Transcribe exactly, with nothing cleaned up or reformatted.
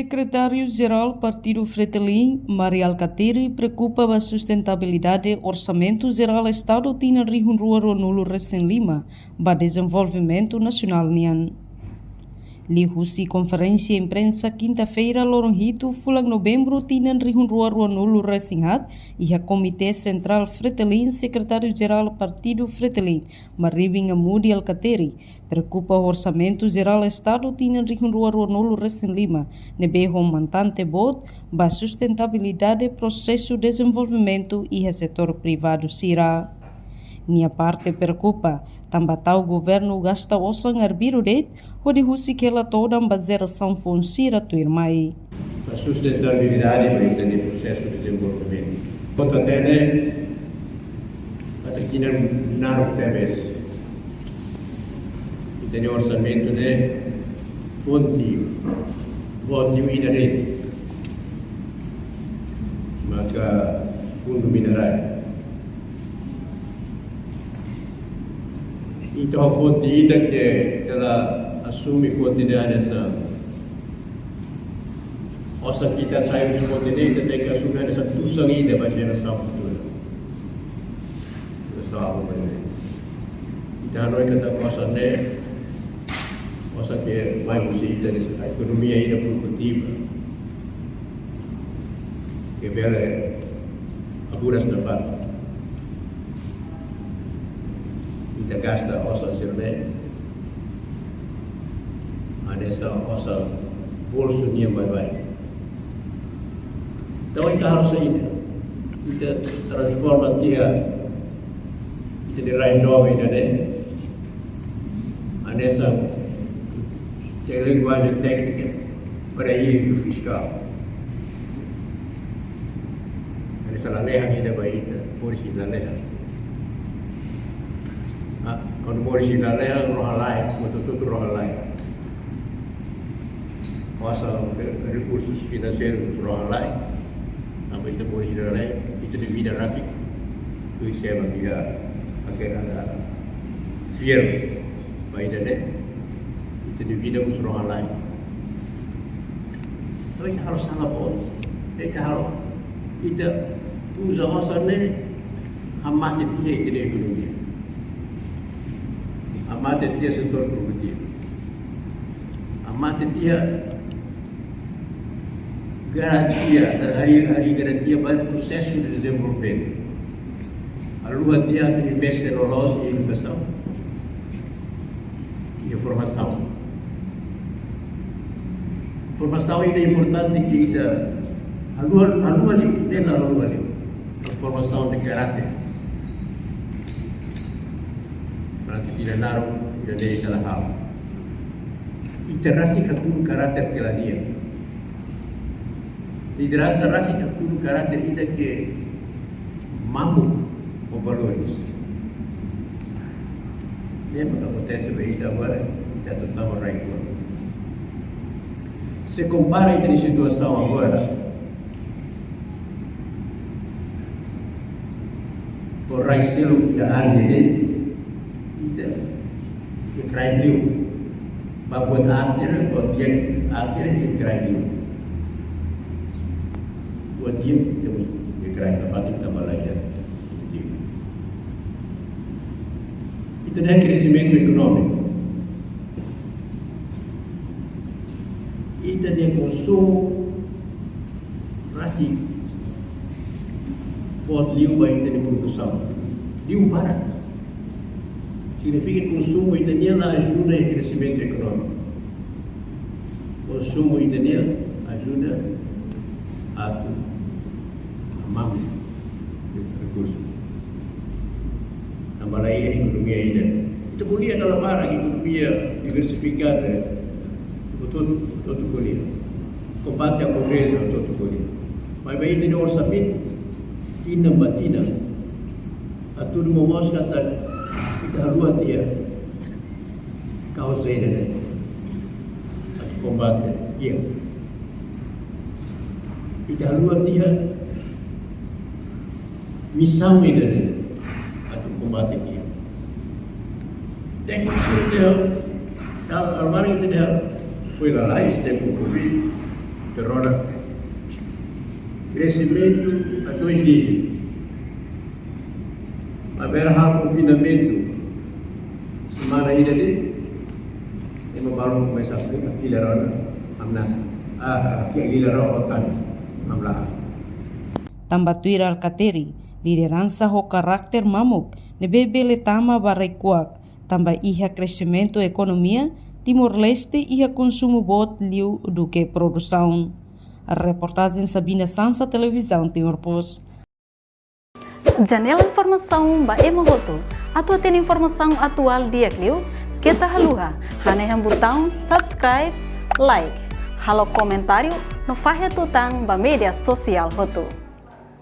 Sekretáriu-Jerál Partidu Fretilin, Mari Alkatiri, preokupa ba sustentabilidade Orsamentu Jerál Estadu tinan rihun rua ruanulu resin lima ba dezenvolvimentu nasionál nian. Liuhusi konferénsia imprensa kinta-feira, loron hitu fulan Novembru tinan rihun rua ruanulu resin haat, iha Komité Sentrál Fretilin, Sekretáriu-Jerál Partidu Fretilin, Maribin Amudi Alkatiri, preokupa Orsamentu Jerál Estadu tinan rihun rua ruanulu resin lima, ne'ebé ho montante boot ba sustentabilidade prosesu dezenvolvimentu iha setór privadu sira. Nia parte preokupa, tanba tau governu gasta osan arbiru de'it, hodi husik hela todan ba jerasaun foun sira tuirmai. Ba sustentabilidade ba ita-nia prosesu dezenvolvimentu. Kota tene, ata kinan naruk tebes. Ita-nia orsamentu ne'e fonte boot liu ida de'it. Maka fundu minerál. Entaun fonte ida ke ita la asume fonte ida hanesan osan ke ita sai husi fonte ne'e, ita tenke asume hanesan tusan ida ba jerasaun futura. Jerasaun aban-bainrua. Ita hanoin katak osan ne'e, osan ke mai husi ita-nia ekonomia ida produtiva. Ke bele haburas nafatin. Ita gasta osan sira-ne'e hanesan osan bolsu nian baibain. Entaun ita harus saida? Ita transforma tiha ita-nia rai-doben ida-ne'e hanesan, iha linguajen téknika, paraízu fiskál. Hanesan lalehan ida ba ita, moris iha lalehan. Ah, kuandu moris iha lalehan, rohan-laek, buat hotu-hotu rohan-laek. Osan, rekursus finanseiru rohan-laek. Tanba ita moris iha lalehan, ita-nia vida rasik. Tuir sira-nia vida, akhir ada fiel. Ba ida-ne'e, ita-nia vida mós rohan-laek. Entaun ita harus sala boot. Ita harus, ita uza osan ne'e, hamate tiha ita-nia ekonomia. Hamate tiha setór produktivu. Hamate tiha garantia, harii, harii garantia ba prosesu dezenvolvimentu. Haluha tiha atu investe loloos iha edukasaun, iha formasaun. Formasaun ida importante ke ita haluha, haluha liu, ne'e la haluha liu. Formasaun de karáter. Para ita la naruk, ita la halo. Ita rasik hakunu karáter ke la di'ak. Lideransa rasik hakunu karáter ida ke mamuk ho valores. Ne'e mak akontese ba ita agora, ita atu tama rai-kuak. Se kompara ita-nia situasaun agora ho rai seluk iha área ne'e, ita, ita kraik liu. Ba buat aat sira, buat di'ak aat sira, ita kraik liu. Buat di'ak, ita mós kraik, tanba ita balajar. Ita-nia kresimentu ekonómiku, ita-nia konsumu rasik boot liu ba ita-nia produsaun. Liu barak. Signifika konsumu ita-nian la ajuda iha kresimentu ekonómiku. Konsumu ita-nian ajuda atu mamuk rekursu. Tanba la iha ekonomia ida. Ita ko'alia dala barak ekonomia diversifikadu. Betul, betul ko'alia. Kombate à pobreza, betul ko'alia. Maibé ita-nia orsamentu, tinan ba tinan, atu momoos katak ita haluha tiha kauza ida-ne'e. Atu kombate, iha. Ita haluha tiha misaun ida-ne'e. Atu kombate, iha. Tékniku ita, kalau almarhum ita, foin lalais, tempu Covid. Rona, kresimentu atu indíjena. Agora halo konfinamentu semana ida de'it, ema balun komesa fila rona, hamnasa. Ah, fila rona, hamnasa. Tanba tuir Alkatiri, lideransa ho karakter mamuk ne'ebé bele tama ba rai-kuak, tanba iha kresimentu ekonomia, Timor-Leste iha konsumu boot liu duké produsaun. Reportajen Sabina Sansa, Televizaun Timor Post. Janela informasaun ba ema hotu. Atu hatene informasaun atuál di'ak liu, keta haluha hanehan butaun subscribe, like, halo komentáriu no fahe tutan ba média sosiál hotu.